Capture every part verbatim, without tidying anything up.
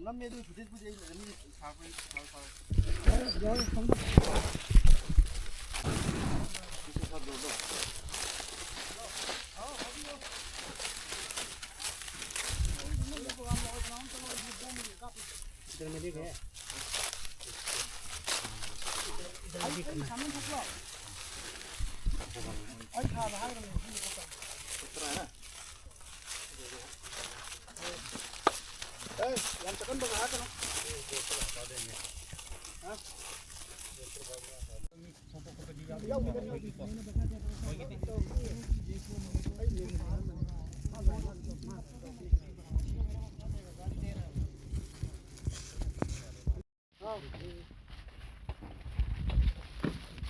ꯅꯝꯃꯦ ꯑꯗꯨ ꯐꯨꯇꯦꯖꯄꯨꯗꯤ ꯑꯩ ꯑꯅꯤ ꯁꯥꯔꯛꯄꯅꯤ, ꯁꯥꯔꯛ-, ꯁꯥꯔꯛ-,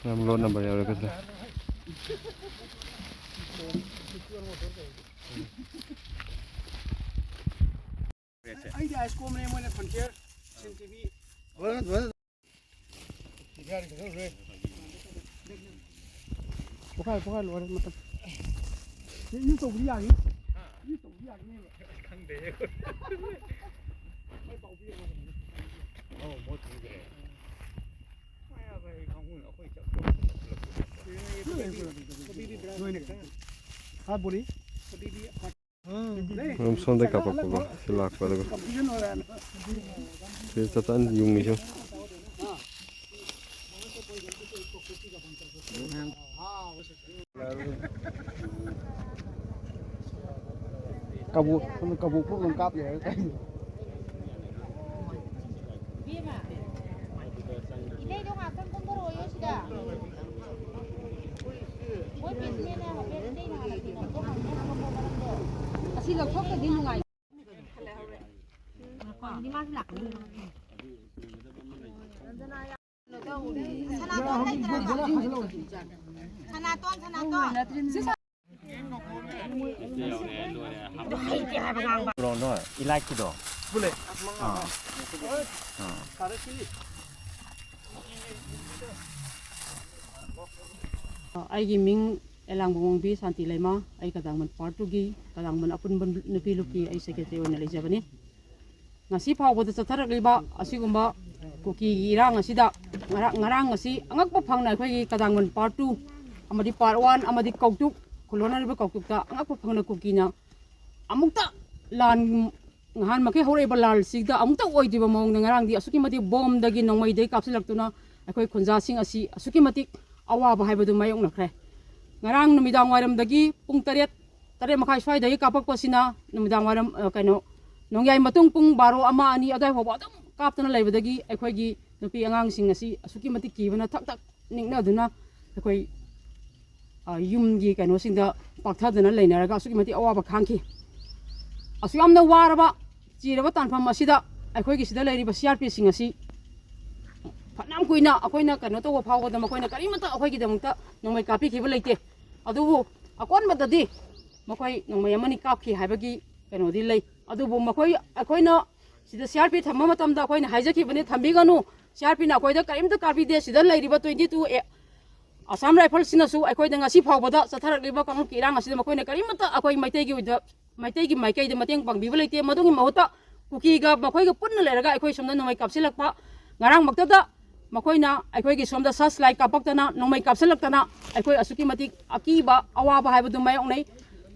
ꯌꯥꯝ ꯂꯣꯟꯅ ꯌꯥꯎꯔꯒꯗ꯭ꯔꯥ? ꯑꯩꯗꯤ ꯑꯥꯏꯁ ꯀꯣꯝꯕꯅꯦ, ꯃꯣꯏꯅ ꯐ꯭ꯔꯟꯇꯤꯌꯔ, ꯁꯤꯟ ꯇꯤ ꯚꯤ꯫ ꯄꯣꯈꯥꯏ, ꯄꯣꯈꯥꯏ ꯂꯣꯏꯔꯦ ꯃꯇꯝ꯫ ꯏ ꯇꯧꯕꯗꯤ ꯌꯥꯅꯤ꯫ ꯏ ꯇꯧꯕꯗꯤ ꯌꯥꯅꯤꯕ꯫ ꯈꯪꯗꯦ꯫ ꯑꯧ, ꯃꯣꯏ ꯄꯨꯈ꯭ꯔꯦ꯫ ꯃꯌꯥꯗ ꯑꯩ ꯈꯪꯍꯧꯗꯦ, ꯑꯩꯈꯣꯏ ꯆꯠꯄ꯫ ꯅꯣꯏꯅ ꯈꯪ-, ꯍꯥ, ꯕꯣꯔꯤ? ꯎꯝ꯫ ꯁꯣꯝꯗꯩ ꯀꯥꯞꯄꯛꯄꯀꯣ, ꯁꯤ ꯂꯥꯛꯄ ꯑꯗꯨꯒ꯫ ꯁꯤ ꯆꯞ ꯆꯥꯅ ꯌꯨꯡꯉꯤꯁꯨ꯫ ꯀꯕꯣꯛ, ꯀꯕꯣꯛ ꯄꯣꯛ ꯑꯗꯨꯝ ꯀꯥꯞ ꯂꯩꯔꯦ ꯀꯩꯅꯣ꯫ ꯏꯕꯦꯝꯃ, ꯏꯇꯩꯗꯣ ꯉꯥꯛꯇꯪ ꯀꯨꯝꯊꯔꯛꯑꯣꯌꯣ ꯁꯤꯗ꯫ ꯃꯣꯏ ꯄꯦꯁꯦꯟꯅ ꯍꯥꯏꯐꯦꯠ ꯏꯇꯩꯅ ꯍꯥꯟꯅ ꯊꯦꯡꯅꯕꯗꯣ ꯍꯪꯉꯣ ꯈꯪꯉꯕꯣ ꯃꯔꯝꯗꯣ? ꯑꯁꯤ ꯂꯧꯊꯣꯛꯇ꯭ꯔꯗꯤ ꯅꯨꯡꯉꯥꯏ꯫ ꯉꯥꯏꯈꯣ, ꯑꯗꯨꯗꯤ ꯃꯥꯁꯨ ꯂꯥꯛꯀꯅꯤ꯫ ꯁꯅꯥꯇꯣꯟ ꯂꯩꯇ꯭ꯔꯕ? ꯁꯅꯥꯇꯣꯟ, ꯁꯅꯥꯇꯣꯟ꯫ ꯀꯩꯅꯣꯗꯣ, ꯏꯂꯥꯏꯠꯀꯤꯗꯣ꯫ ꯑꯥ꯫ ꯑꯥ꯫ ꯑꯩꯒꯤ ꯃꯤꯡ ꯑꯦꯂꯥꯡꯕ ꯃꯣꯡꯕꯤ ꯁꯥꯟꯇꯤ ꯂꯩꯃ, ꯑꯩ ꯀꯗꯥꯡꯕꯟ ꯄꯥꯔꯠ ꯇꯨꯒꯤ ꯀꯗꯥꯡꯕꯟ ꯑꯄꯨꯟꯕ ꯅꯨꯄꯤ ꯂꯨꯞꯀꯤ ꯑꯩ ꯁꯦꯀ꯭ꯔꯦꯇꯔꯤ ꯑꯣꯏꯅ ꯂꯩꯖꯕꯅꯤ꯫ ꯉꯁꯤ ꯐꯥꯎꯕꯗ ꯆꯠꯊꯔꯛꯂꯤꯕ ꯑꯁꯤꯒꯨꯝꯕ ꯀꯨꯀꯤꯒꯤ ꯏꯔꯥꯡ ꯑꯁꯤꯗ ꯉꯔꯥꯡ, ꯉꯔꯥꯡ ꯑꯁꯤ ꯑꯉꯛꯄ ꯐꯪꯅ ꯑꯩꯈꯣꯏꯒꯤ ꯀꯗꯥꯡꯕꯟ ꯄꯥꯔꯠ ꯇꯨ ꯑꯃꯗꯤ ꯄꯥꯔꯠ ꯋꯥꯟ ꯑꯃꯗꯤ ꯀꯧꯇꯨꯛ, ꯈꯨꯜꯂꯣꯟꯅꯔꯤꯕ ꯀꯧꯇꯨꯛꯇ ꯑꯉꯛꯄ ꯐꯪꯅ ꯀꯨꯀꯤꯅ ꯑꯃꯨꯛꯇ ꯂꯥꯟ, ꯅꯍꯥꯟ ꯃꯈꯩ ꯍꯧꯔꯛꯏꯕ ꯂꯥꯟꯁꯤꯗ ꯑꯃꯨꯛꯇ ꯑꯣꯏꯗ꯭ꯔꯤꯕ ꯃꯑꯣꯡꯗ ꯉꯔꯥꯡꯗꯤ ꯑꯁꯨꯛꯀꯤ ꯃꯇꯤꯛ ꯕꯣꯝꯗꯒꯤ ꯅꯣꯡꯃꯩꯗꯒꯤ ꯀꯥꯞꯁꯤꯜꯂꯛꯇꯨꯅ ꯑꯩꯈꯣꯏ ꯈꯨꯟꯖꯥꯁꯤꯡ ꯑꯁꯤ ꯑꯁꯨꯛꯀꯤ ꯃꯇꯤꯛ ꯑꯋꯥꯕ ꯍꯥꯏꯕꯗꯨ ꯃꯥꯌꯣꯛꯅꯈ꯭ꯔꯦ꯫ ꯉꯔꯥꯡ ꯅꯨꯃꯤꯗꯥꯡ ꯋꯥꯏꯔꯝꯗꯒꯤ ꯄꯨꯡ ꯇꯔꯦꯠ, ꯇꯔꯦꯠ ꯃꯈꯥꯏ ꯁ꯭ꯋꯥꯏꯗꯒꯤ ꯀꯥꯞꯄꯛꯄꯁꯤꯅ ꯅꯨꯃꯤꯗꯥꯡ ꯋꯥꯏꯔꯝ, ꯑ, ꯀꯩꯅꯣ, ꯅꯣꯡꯌꯥꯏ ꯃꯇꯨꯡ ꯄꯨꯡ ꯕꯥꯔꯣ, ꯑꯃ, ꯑꯅꯤ ꯑꯗꯨꯋꯥꯏ ꯐꯥꯎꯕ ꯑꯗꯨꯝ ꯀꯥꯞꯇꯅ ꯂꯩꯕꯗꯒꯤ ꯑꯩꯈꯣꯏꯒꯤ ꯅꯨꯄꯤ ꯑꯉꯥꯡꯁꯤꯡ ꯑꯁꯤ ꯑꯁꯨꯛꯀꯤ ꯃꯇꯤꯛ ꯀꯤꯕꯅ ꯊꯛ ꯊꯛ ꯅꯤꯛꯅꯗꯨꯅ ꯑꯩꯈꯣꯏ, ꯑ, ꯌꯨꯝꯒꯤ ꯀꯩꯅꯣꯁꯤꯡꯗ ꯄꯥꯛꯊꯗꯅ ꯂꯩꯅꯔꯒ ꯑꯁꯨꯛꯀꯤ ꯃꯇꯤꯛ ꯑꯋꯥꯕ ꯈꯥꯡꯈꯤ꯫ ꯑꯁꯨꯛ ꯌꯥꯝꯅ ꯋꯥꯔꯕ, ꯆꯤꯔꯕ ꯇꯥꯟꯐꯝ ꯑꯁꯤꯗ ꯑꯩꯈꯣꯏꯒꯤ ꯁꯤꯗ ꯂꯩꯔꯤꯕ ꯁꯤ ꯑꯥꯔ ꯄꯤꯁꯤꯡ ꯑꯁꯤ ꯐꯅꯌꯥꯝ ꯀꯨꯏꯅ ꯑꯩꯈꯣꯏꯅ ꯀꯩꯅꯣ ꯇꯧꯕ ꯐꯥꯎꯕꯗ ꯃꯈꯣꯏꯅ ꯀꯔꯤꯃꯠꯇ ꯑꯩꯈꯣꯏꯒꯤꯗꯃꯛꯇ ꯅꯣꯡꯃꯩ ꯀꯥꯞꯄꯤꯈꯤꯕ ꯂꯩꯇꯦ꯫ ꯑꯗꯨꯕꯨ ꯑꯀꯣꯟꯕꯗꯗꯤ ꯃꯈꯣꯏ ꯅꯣꯡꯃꯩ ꯑꯃꯅꯤ ꯀꯥꯞꯈꯤ ꯍꯥꯏꯕꯒꯤ ꯀꯩꯅꯣꯗꯤ ꯂꯩ꯫ ꯑꯗꯨꯕꯨ ꯃꯈꯣꯏ, ꯑꯩꯈꯣꯏꯅ ꯁꯤꯗ ꯁꯤ ꯑꯥꯔ ꯄꯤ ꯊꯝꯕ ꯃꯇꯝꯗ ꯑꯩꯈꯣꯏꯅ ꯍꯥꯏꯖꯈꯤꯕꯅꯤ, "ꯊꯝꯕꯤꯒꯅꯨ, ꯁꯤ ꯑꯥꯔ ꯄꯤꯅ ꯑꯩꯈꯣꯏꯗ ꯀꯔꯤꯝꯇ ꯀꯥꯞꯄꯤꯗꯦ, ꯁꯤꯗ ꯂꯩꯔꯤꯕ ꯇ꯭ꯋꯦꯟꯇꯤ ꯇꯨ ꯑꯦ ꯑꯁꯥꯝ ꯔꯥꯏꯐꯜꯁꯤꯅꯁꯨ ꯑꯩꯈꯣꯏꯗ ꯉꯁꯤ ꯐꯥꯎꯕꯗ ꯆꯠꯊꯔꯛꯂꯤꯕ ꯀꯥꯡꯂꯨꯞꯀꯤ ꯏꯔꯥꯡ ꯑꯁꯤꯗ ꯃꯈꯣꯏꯅ ꯀꯔꯤꯃꯠꯇ ꯑꯩꯈꯣꯏ ꯃꯩꯇꯩꯒꯤ ꯑꯣꯏꯗ, ꯃꯩꯇꯩꯒꯤ ꯃꯥꯏꯀꯩꯗ ꯃꯇꯦꯡ ꯄꯥꯡꯕꯤꯕ ꯂꯩꯇꯦ꯫ ꯃꯗꯨꯒꯤ ꯃꯍꯨꯠꯇ ꯀꯨꯀꯤꯒ ꯃꯈꯣꯏꯒ ꯄꯨꯟꯅ ꯂꯩꯔꯒ ꯑꯩꯈꯣꯏ ꯁꯣꯝꯗ ꯅꯣꯡꯃꯩ ꯀꯥꯞꯁꯤꯜꯂꯛꯄ, ꯉꯔꯥꯡꯃꯛꯇꯗ ꯃꯈꯣꯏꯅ ꯑꯩꯈꯣꯏꯒꯤ ꯁꯣꯝꯗ ꯁꯔꯆ ꯂꯥꯏꯠ ꯀꯥꯞꯄꯛꯇꯅ, ꯅꯣꯡꯃꯩ ꯀꯥꯞꯁꯤꯜꯂꯛꯇꯅ ꯑꯩꯈꯣꯏ ꯑꯁꯨꯛꯀꯤ ꯃꯇꯤꯛ ꯑꯀꯤꯕ ꯑꯋꯥꯕ ꯍꯥꯏꯕꯗꯨ ꯃꯥꯌꯣꯛꯅꯩ꯫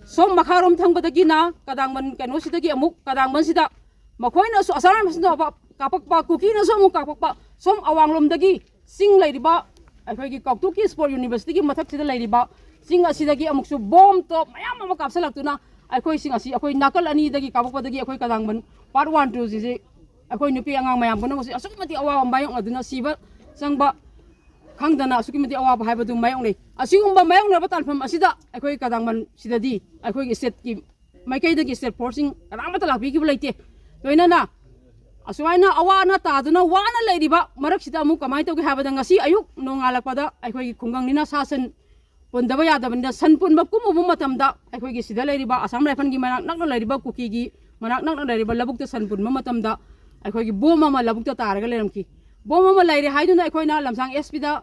ꯁꯣꯝ ꯃꯈꯥꯔꯣꯝ ꯊꯪꯕꯗꯒꯤꯅ ꯀꯗꯥꯡꯕꯟ ꯀꯩꯅꯣꯁꯤꯗꯒꯤ ꯑꯃꯨꯛ ꯀꯗꯥꯡꯕꯟꯁꯤꯗ ꯃꯈꯣꯏꯅꯁꯨ ꯑꯁꯥꯝ ꯔꯥꯏꯐꯜꯁꯤꯅ ꯀꯥꯞꯄꯛꯄ, ꯀꯨꯀꯤꯅꯁꯨ ꯑꯃꯨꯛ ꯀꯥꯞꯄꯛꯄ, ꯁꯣꯝ ꯑꯋꯥꯡꯂꯣꯝꯗꯒꯤ ꯆꯤꯡ ꯂꯩꯔꯤꯕ ꯑꯩꯈꯣꯏꯒꯤ ꯀꯧꯇꯨꯛꯀꯤ ꯁ꯭ꯄꯣꯔꯠ ꯌꯨꯅꯤꯚꯔꯁꯤꯇꯤꯒꯤ ꯃꯊꯛꯁꯤꯗ ꯂꯩꯔꯤꯕ ꯆꯤꯡ ꯑꯁꯤꯗꯒꯤ ꯑꯃꯨꯛꯁꯨ ꯕꯣꯝ ꯇꯣꯞ ꯃꯌꯥꯝ ꯑꯃ ꯀꯥꯞꯁꯤꯜꯂꯛꯇꯨꯅ ꯑꯩꯈꯣꯏꯁꯤꯡ ꯑꯁꯤ ꯑꯩꯈꯣꯏ ꯅꯥꯀꯜ ꯑꯅꯤꯗꯒꯤ ꯀꯥꯞꯄꯛꯄꯗꯒꯤ ꯑꯩꯈꯣꯏ ꯀꯗꯥꯡꯕꯟ ꯄꯥꯔꯠ ꯋꯥꯟ ꯇꯨꯁꯤꯁꯦ ꯑꯩꯈꯣꯏ ꯅꯨꯄꯤ ꯑꯉꯥꯡ ꯃꯌꯥꯝ ꯄꯨꯝꯅꯃꯛꯁꯦ ꯑꯁꯨꯛꯀꯤ ꯃꯇꯤꯛ ꯑꯋꯥꯕ ꯃꯥꯌꯣꯛꯅꯗꯨꯅ ꯁꯤꯕ ꯆꯪꯕ ꯈꯪꯗꯅ ꯑꯁꯨꯛꯀꯤ ꯃꯇꯤꯛ ꯑꯋꯥꯕ ꯍꯥꯏꯕꯗꯨ ꯃꯥꯌꯣꯛꯅꯩ꯫ ꯑꯁꯤꯒꯨꯝꯕ ꯃꯥꯌꯣꯛꯅꯔꯕ ꯇꯥꯟꯐꯝ ꯑꯁꯤꯗ ꯑꯩꯈꯣꯏ ꯀꯗꯥꯡꯕꯟ ꯁꯤꯗꯗꯤ ꯑꯩꯈꯣꯏꯒꯤ ꯁ꯭ꯇꯦꯠꯀꯤ ꯃꯥꯏꯀꯩꯗꯒꯤ ꯁ꯭ꯇꯦꯠ ꯐꯣꯔꯁꯁꯤꯡ ꯀꯅꯥꯃꯠꯇ ꯂꯥꯛꯄꯤꯈꯤꯕ ꯂꯩꯇꯦ꯫ ꯂꯣꯏꯅꯅ ꯑꯁꯨꯃꯥꯏꯅ ꯑꯋꯥ ꯑꯅꯥ ꯇꯥꯗꯨꯅ ꯋꯥꯅ ꯂꯩꯔꯤꯕ ꯃꯔꯛꯁꯤꯗ ꯑꯃꯨꯛ ꯀꯃꯥꯏꯅ ꯇꯧꯒꯦ ꯍꯥꯏꯕꯗ ꯉꯁꯤ ꯑꯌꯨꯛ ꯅꯣꯡꯉꯥꯜꯂꯛꯄꯗ ꯑꯩꯈꯣꯏꯒꯤ ꯈꯨꯡꯒꯪꯅꯤꯅ ꯁꯥ ꯁꯟ ꯄꯨꯟꯗꯕ ꯌꯥꯗꯕꯅꯤꯅ ꯁꯟ ꯄꯨꯟꯕ ꯀꯨꯝꯃꯨꯕ ꯃꯇꯝꯗ ꯑꯩꯈꯣꯏꯒꯤ ꯁꯤꯗ ꯂꯩꯔꯤꯕ ꯑꯁꯥꯝ ꯔꯥꯏꯐꯜꯒꯤ ꯃꯅꯥꯛ ꯅꯛꯅ ꯂꯩꯔꯤꯕ ꯀꯨꯀꯤꯒꯤ ꯃꯅꯥꯛ ꯅꯛꯅ ꯂꯩꯔꯤꯕ ꯂꯧꯕꯨꯛꯇ ꯁꯟ ꯄꯨꯟꯕ ꯃꯇꯝꯗ ꯑꯩꯈꯣꯏꯒꯤ ꯕꯣꯝ ꯑꯃ ꯂꯧꯕꯨꯛꯇ ꯇꯥꯔꯒ ꯂꯩꯔꯝꯈꯤ꯫ ꯕꯣꯝ ꯑꯃ ꯂꯩꯔꯦ ꯍꯥꯏꯗꯨꯅ ꯑꯩꯈꯣꯏꯅ ꯂꯝꯁꯥꯡ ꯑꯦꯁ ꯄꯤꯗ,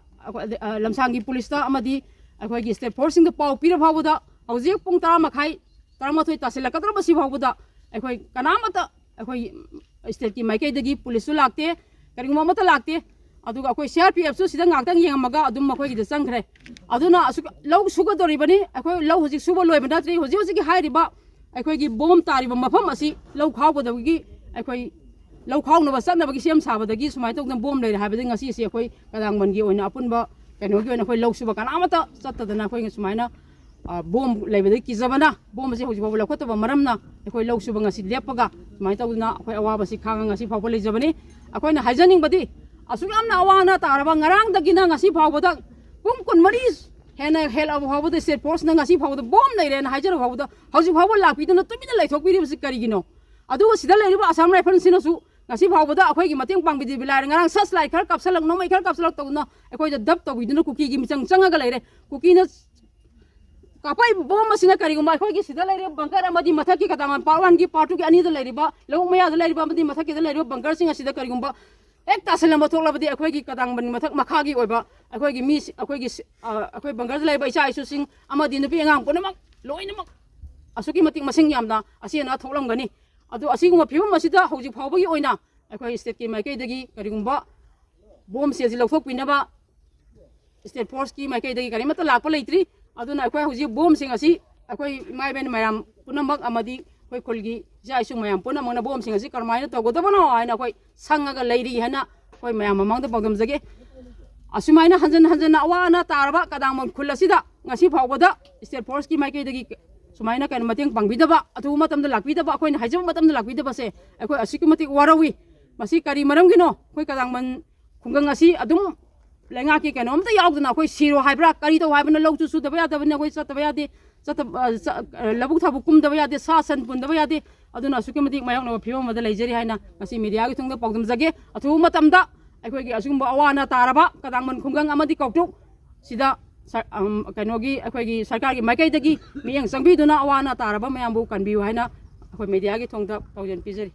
ꯑ, ꯂꯝꯁꯥꯡꯒꯤ ꯄꯨꯂꯤꯁꯇ ꯑꯃꯗꯤ ꯑꯩꯈꯣꯏꯒꯤ ꯁ꯭ꯇꯦꯠ ꯐꯣꯔꯁꯁꯤꯡꯗ ꯄꯥꯎ ꯄꯤꯔ ꯐꯥꯎꯕꯗ, ꯍꯧꯖꯤꯛ ꯄꯨꯡ ꯇꯔꯥ ꯃꯈꯥꯏ, ꯇꯔꯥꯃꯥꯊꯣꯏ ꯇꯥꯁꯤꯜꯂꯛꯀꯗꯧꯔꯕꯁꯤ ꯐꯥꯎꯕꯗ ꯑꯩꯈꯣꯏ ꯀꯅꯥꯃꯠꯇ, ꯑꯩꯈꯣꯏ ꯁ꯭ꯇꯦꯠꯀꯤ ꯃꯥꯏꯀꯩꯗꯒꯤ ꯄꯨꯂꯤꯁꯁꯨ ꯂꯥꯛꯇꯦ, ꯀꯔꯤꯒꯨꯝꯕ ꯑꯃꯠꯇ ꯂꯥꯛꯇꯦ꯫ ꯑꯗꯨꯒ ꯑꯩꯈꯣꯏ ꯁꯤ ꯑꯥꯔ ꯄꯤ ꯑꯦꯐꯁꯨ ꯁꯤꯗ ꯉꯥꯛꯇꯪ ꯌꯦꯡꯉꯝꯃꯒ ꯑꯗꯨꯝ ꯃꯈꯣꯏꯒꯤꯗ ꯆꯪꯈ꯭ꯔꯦ꯫ ꯑꯗꯨꯅ ꯑꯁꯨꯛ ꯂꯧ ꯁꯨꯒꯗꯧꯔꯤꯕꯅꯤ, ꯑꯩꯈꯣꯏ ꯂꯧ ꯍꯧꯖꯤꯛ ꯁꯨꯕ ꯂꯣꯏꯕ ꯅꯠꯇ꯭ꯔꯤ꯫ ꯍꯧꯖꯤꯛ ꯍꯧꯖꯤꯛꯀꯤ ꯍꯥꯏꯔꯤꯕ ꯑꯩꯈꯣꯏꯒꯤ ꯕꯣꯝ ꯇꯥꯔꯤꯕ ꯃꯐꯝ ꯑꯁꯤ ꯂꯧ ꯈꯥꯎꯒꯗꯕꯒꯤ, ꯑꯩꯈꯣꯏ ꯂꯧ ꯈꯥꯎꯅꯕ ꯆꯠꯅꯕꯒꯤ ꯁꯦꯝ ꯁꯥꯕꯗꯒꯤ ꯁꯨꯃꯥꯏꯅ ꯇꯧꯗꯅ ꯕꯣꯝ ꯂꯩꯔꯦ ꯍꯥꯏꯕꯗꯒꯤ ꯉꯁꯤꯁꯤ ꯑꯩꯈꯣꯏ ꯀꯗꯥꯡꯕꯟꯒꯤ ꯑꯣꯏꯅ ꯑꯄꯨꯟꯕ ꯀꯩꯅꯣꯒꯤ ꯑꯣꯏꯅ ꯑꯩꯈꯣꯏ ꯂꯧ ꯁꯨꯕ ꯀꯅꯥꯃꯠꯇ ꯆꯠꯇꯗꯅ ꯑꯩꯈꯣꯏ ꯁꯨꯃꯥꯏꯅ, ꯑ, ꯕꯣꯝ ꯂꯩꯕꯗꯒꯤ ꯀꯤꯖꯕꯅ ꯕꯣꯝ ꯑꯁꯤ ꯍꯧꯖꯤꯛ ꯐꯥꯎꯕ ꯂꯧꯈꯠꯇꯕ ꯃꯔꯝꯅ ꯑꯩꯈꯣꯏ ꯂꯧ ꯁꯨꯕ ꯉꯁꯤ ꯂꯦꯞꯄꯒ ꯁꯨꯃꯥꯏꯅ ꯇꯧꯗꯅ ꯑꯩꯈꯣꯏ ꯑꯋꯥꯕꯁꯤ ꯈꯥꯡꯉ ꯉꯁꯤ ꯐꯥꯎꯕ ꯂꯩꯖꯕꯅꯤ꯫ ꯑꯩꯈꯣꯏꯅ ꯍꯥꯏꯖꯅꯤꯡꯕꯗꯤ, ꯑꯁꯨꯛ ꯌꯥꯝꯅ ꯑꯋꯥ ꯑꯅꯥ ꯇꯥꯔꯕ ꯉꯔꯥꯡꯗꯒꯤꯅ ꯉꯁꯤ ꯐꯥꯎꯕꯗ ꯄꯨꯡ ꯀꯨꯟꯃꯔꯤ ꯍꯦꯟꯅ ꯍꯦꯜꯂꯛꯑꯕ ꯐꯥꯎꯕꯗ ꯁ꯭ꯇꯦꯠ ꯐꯣꯔꯁꯅ ꯉꯁꯤ ꯐꯥꯎꯕꯗ ꯕꯣꯝ ꯂꯩꯔꯦꯅ ꯍꯥꯏꯖꯔꯕ ꯐꯥꯎꯕꯗ ꯍꯧꯖꯤꯛ ꯐꯥꯎꯕ ꯂꯥꯛꯄꯤꯗꯅ ꯇꯨꯃꯤꯟꯅ ꯂꯩꯊꯣꯛꯄꯤꯔꯤꯕꯁꯤ ꯀꯔꯤꯒꯤꯅꯣ? ꯑꯗꯨꯒ ꯁꯤꯗ ꯂꯩꯔꯤꯕ ꯑꯁꯥꯝ ꯔꯥꯏꯐꯜꯁꯤꯅꯁꯨ ꯉꯁꯤ ꯐꯥꯎꯕꯗ ꯑꯩꯈꯣꯏꯒꯤ ꯃꯇꯦꯡ ꯄꯥꯡꯕꯤꯗꯕ ꯂꯥꯏꯔꯦ꯫ ꯉꯔꯥꯡ ꯁꯔꯆ ꯂꯥꯏꯠ ꯈꯔ ꯀꯥꯞꯁꯜꯂꯛ, ꯅꯣꯡꯃꯩ ꯈꯔ ꯀꯥꯞꯁꯜꯂꯛ ꯇꯧꯗꯅ ꯑꯩꯈꯣꯏꯗ ꯗꯞ ꯇꯧꯕꯤꯗꯨꯅ ꯀꯨꯀꯤꯒꯤ ꯃꯤꯆꯪ ꯆꯪꯉꯒ ꯂꯩꯔꯦ꯫ ꯀꯨꯀꯤꯅ ꯀꯥꯞꯄꯛꯏꯕ ꯕꯣꯝ ꯑꯁꯤꯅ ꯀꯔꯤꯒꯨꯝꯕ ꯑꯩꯈꯣꯏꯒꯤ ꯁꯤꯗ ꯂꯩꯔꯤꯕ ꯕꯪꯀꯔ ꯑꯃꯗꯤ ꯃꯊꯛꯀꯤ ꯀꯗꯥꯡ ꯄꯥꯔꯠ ꯋꯥꯟꯒꯤ ꯄꯥꯔꯠ ꯇꯨꯒꯤ ꯑꯅꯤꯗ ꯂꯩꯔꯤꯕ, ꯂꯧꯕꯨꯛ ꯃꯌꯥꯗ ꯂꯩꯔꯤꯕ ꯑꯃꯗꯤ ꯃꯊꯛꯀꯤꯗ ꯂꯩꯔꯤꯕ ꯕꯪꯀꯔꯁꯤꯡ ꯑꯁꯤꯗ ꯀꯔꯤꯒꯨꯝꯕ ꯍꯦꯛ ꯇꯥꯁꯤꯜꯂꯝꯕ ꯊꯣꯛꯂꯕꯗꯤ ꯑꯩꯈꯣꯏꯒꯤ ꯀꯗꯥꯡꯕꯟ ꯃꯊꯛ ꯃꯈꯥꯒꯤ ꯑꯣꯏꯕ ꯑꯩꯈꯣꯏꯒꯤ ꯃꯤ, ꯑꯩꯈꯣꯏꯒꯤ ꯁꯤ-, ꯑ, ꯑꯩꯈꯣꯏ ꯕꯪꯀꯔꯗ ꯂꯩꯕ ꯏꯆꯥ ꯏꯁꯨꯁꯤꯡ ꯑꯃꯗꯤ ꯅꯨꯄꯤ ꯑꯉꯥꯡ ꯄꯨꯝꯅꯃꯛ ꯂꯣꯏꯅꯃꯛ ꯑꯁꯨꯛꯀꯤ ꯃꯇꯤꯛ ꯃꯁꯤꯡ ꯌꯥꯝꯅ ꯑꯁꯤ ꯑꯅꯥ ꯊꯣꯛꯂꯝꯒꯅꯤ꯫ ꯑꯗꯨ ꯑꯁꯤꯒꯨꯝꯕ ꯐꯤꯕꯝ ꯑꯁꯤꯗ ꯍꯧꯖꯤꯛ ꯐꯥꯎꯕꯒꯤ ꯑꯣꯏꯅ ꯑꯩꯈꯣꯏ ꯁ꯭ꯇꯦꯠꯀꯤ ꯃꯥꯏꯀꯩꯗꯒꯤ ꯀꯔꯤꯒꯨꯝꯕ ꯕꯣꯝꯁꯦ ꯑꯁꯤ ꯂꯧꯊꯣꯛꯄꯤꯅꯕ ꯁ꯭ꯇꯦꯠ ꯐꯣꯔꯁꯀꯤ ꯃꯥꯏꯀꯩꯗꯒꯤ ꯀꯔꯤꯃꯠꯇ ꯂꯥꯛꯄ ꯂꯩꯇ꯭ꯔꯤ꯫ ꯑꯗꯨꯅ ꯑꯩꯈꯣꯏ ꯍꯧꯖꯤꯛ ꯕꯣꯝꯁꯤꯡ ꯑꯁꯤ ꯑꯩꯈꯣꯏ ꯏꯃꯥ ꯏꯕꯦꯟ ꯃꯌꯥꯝ ꯄꯨꯝꯅꯃꯛ ꯑꯃꯗꯤ ꯑꯩꯈꯣꯏ ꯈꯨꯜꯒꯤ ꯏꯆꯥ ꯏꯁꯨ ꯃꯌꯥꯝ ꯄꯨꯝꯅꯃꯛꯅ ꯕꯣꯝꯁꯤꯡ ꯑꯁꯤ ꯀꯔꯝꯍꯥꯏꯅ ꯇꯧꯒꯗꯕꯅꯣ ꯍꯥꯏꯅ ꯑꯩꯈꯣꯏ ꯁꯪꯉꯒ ꯂꯩꯔꯤ ꯍꯥꯏꯅ ꯑꯩꯈꯣꯏ ꯃꯌꯥꯝ ꯃꯃꯥꯡꯗ ꯄꯥꯎꯗꯝꯖꯒꯦ꯫ ꯑꯁꯨꯃꯥꯏꯅ ꯍꯟꯖꯟ ꯍꯟꯖꯟꯅ ꯑꯋꯥ ꯑꯅꯥ ꯇꯥꯔꯕ ꯀꯗꯥꯡꯕꯟ ꯈꯨꯜ ꯑꯁꯤꯗ ꯉꯁꯤ ꯐꯥꯎꯕꯗ ꯁ꯭ꯇꯦꯠ ꯐꯣꯔꯁꯀꯤ ꯃꯥꯏꯀꯩꯗꯒꯤ ꯁꯨꯃꯥꯏꯅ ꯀꯩꯅꯣ ꯃꯇꯦꯡ ꯄꯥꯡꯕꯤꯗꯕ, ꯑꯊꯨꯕ ꯃꯇꯝꯗ ꯂꯥꯛꯄꯤꯗꯕ, ꯑꯩꯈꯣꯏꯅ ꯍꯥꯏꯖꯕ ꯃꯇꯝꯗ ꯂꯥꯛꯄꯤꯗꯕꯁꯦ ꯑꯩꯈꯣꯏ ꯑꯁꯨꯛꯀꯤ ꯃꯇꯤꯛ ꯋꯥꯔꯧꯏ꯫ ꯃꯁꯤ ꯀꯔꯤ ꯃꯔꯝꯒꯤꯅꯣ? ꯑꯩꯈꯣꯏ ꯀꯗꯥꯡꯕꯟ ꯈꯨꯡꯒꯪ ꯑꯁꯤ ꯑꯗꯨꯝ ꯂꯩꯉꯥꯛꯀꯤ ꯀꯩꯅꯣꯝꯇ ꯌꯥꯎꯗꯅ ꯑꯩꯈꯣꯏ ꯁꯤꯔꯣ ꯍꯥꯏꯕ꯭ꯔꯥ, ꯀꯔꯤ ꯇꯧ ꯍꯥꯏꯕꯅꯣ, ꯂꯧꯁꯨ ꯁꯨꯗꯕ ꯌꯥꯗꯕꯅꯤ, ꯑꯩꯈꯣꯏ ꯆꯠꯇꯕ ꯌꯥꯗꯦ, ꯆꯠꯇꯕ, ꯑ, ꯆ-, ꯑ, ꯂꯧꯕꯨꯛ ꯊꯕꯛ ꯀꯨꯝꯗꯕ ꯌꯥꯗꯦ, ꯁꯥ ꯁꯟ ꯄꯨꯟꯗꯕ ꯌꯥꯗꯦ꯫ ꯑꯗꯨꯅ ꯑꯁꯨꯛꯀꯤ ꯃꯇꯤꯛ ꯃꯥꯌꯣꯛꯅꯕ ꯐꯤꯕꯝ ꯑꯃꯗ ꯂꯩꯖꯔꯤ ꯍꯥꯏꯅ ꯉꯁꯤ ꯃꯦꯗꯤꯌꯥꯒꯤ ꯊꯣꯡꯗ ꯄꯥꯎꯗꯝꯖꯒꯦ꯫ ꯑꯊꯨꯕ ꯃꯇꯝꯗ ꯑꯩꯈꯣꯏꯒꯤ ꯑꯁꯤꯒꯨꯝꯕ ꯑꯋꯥ ꯑꯅꯥ ꯇꯥꯔꯕ ꯀꯗꯥꯡꯕꯟ ꯈꯨꯡꯒꯪ ꯑꯃꯗꯤ ꯀꯧꯇ꯭ꯔꯨꯛ ꯁꯤꯗ ꯁꯔ-, ꯑꯝ, ꯀꯩꯅꯣꯒꯤ ꯑꯩꯈꯣꯏꯒꯤ ꯁꯔꯀꯥꯔꯒꯤ ꯃꯥꯏꯀꯩꯗꯒꯤ ꯃꯤꯠꯌꯦꯡ ꯆꯪꯕꯤꯗꯨꯅ ꯑꯋꯥ ꯑꯅꯥ ꯇꯥꯔꯕ ꯃꯌꯥꯝꯕꯨ ꯀꯟꯕꯤꯌꯨ ꯍꯥꯏꯅ ꯑꯩꯈꯣꯏ ꯃꯦꯗꯤꯌꯥꯒꯤ ꯊꯣꯡꯗ ꯄꯥꯎꯖꯦꯜ ꯄꯤꯖꯔꯤ꯫